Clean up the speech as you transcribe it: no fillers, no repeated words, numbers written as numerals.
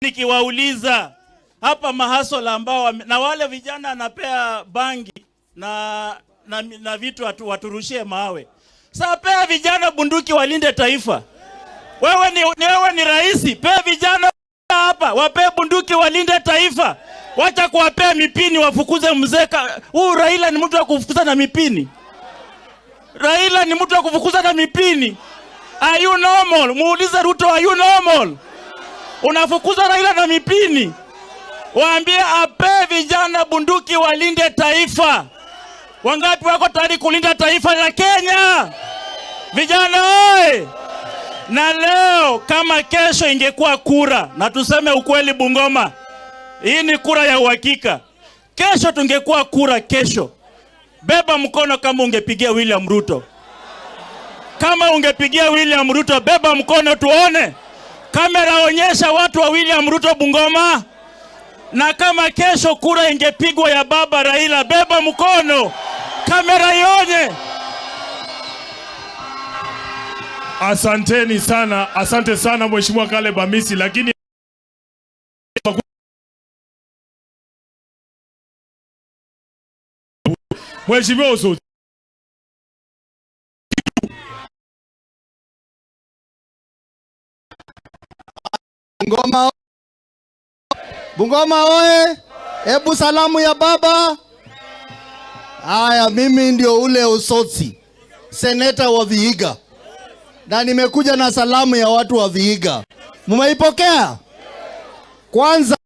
Nikiwauliza hapa mahustler ambao na wale vijana anapea bangi na vitu waturushie mawe. Sasa pea vijana bunduki walinde taifa. Wewe ni rais, pea vijana hapa wapee bunduki walinde taifa. Wacha kuwapea mipini wafukuze mzee. Huyu Raila ni mtu wa kufukuza na mipini. Raila ni mtu wa kufukuza na mipini. Are you normal? Muulize Ruto, are you normal? Unafukuza Raila na mipini. Waambie apee vijana bunduki walinde taifa. Wangapi wako tayari kulinda taifa la Kenya? Vijana oye! Na leo kama kesho ingekuwa kura, na tuseme ukweli Bungoma, hii ni kura ya uhakika. Kesho tungekuwa kura kesho, beba mkono kama ungepigia William Ruto. Kama ungepigia William Ruto, beba mkono tuone. Kamera onyesha watu wa William Ruto Bungoma. Na kama kesho kura ingepigwa ya baba Raila, beba mkono, kamera ionye. Asanteni sana, asante sana Mheshimiwa Caleb Amisi, lakini Mheshimiwa Osotsi. Bungoma, Bungoma oye! Hebu salamu ya baba. Haya, mimi ndio ule Osotsi, seneta wa Vihiga, na nimekuja na salamu ya watu wa Vihiga. Mumeipokea? Kwanza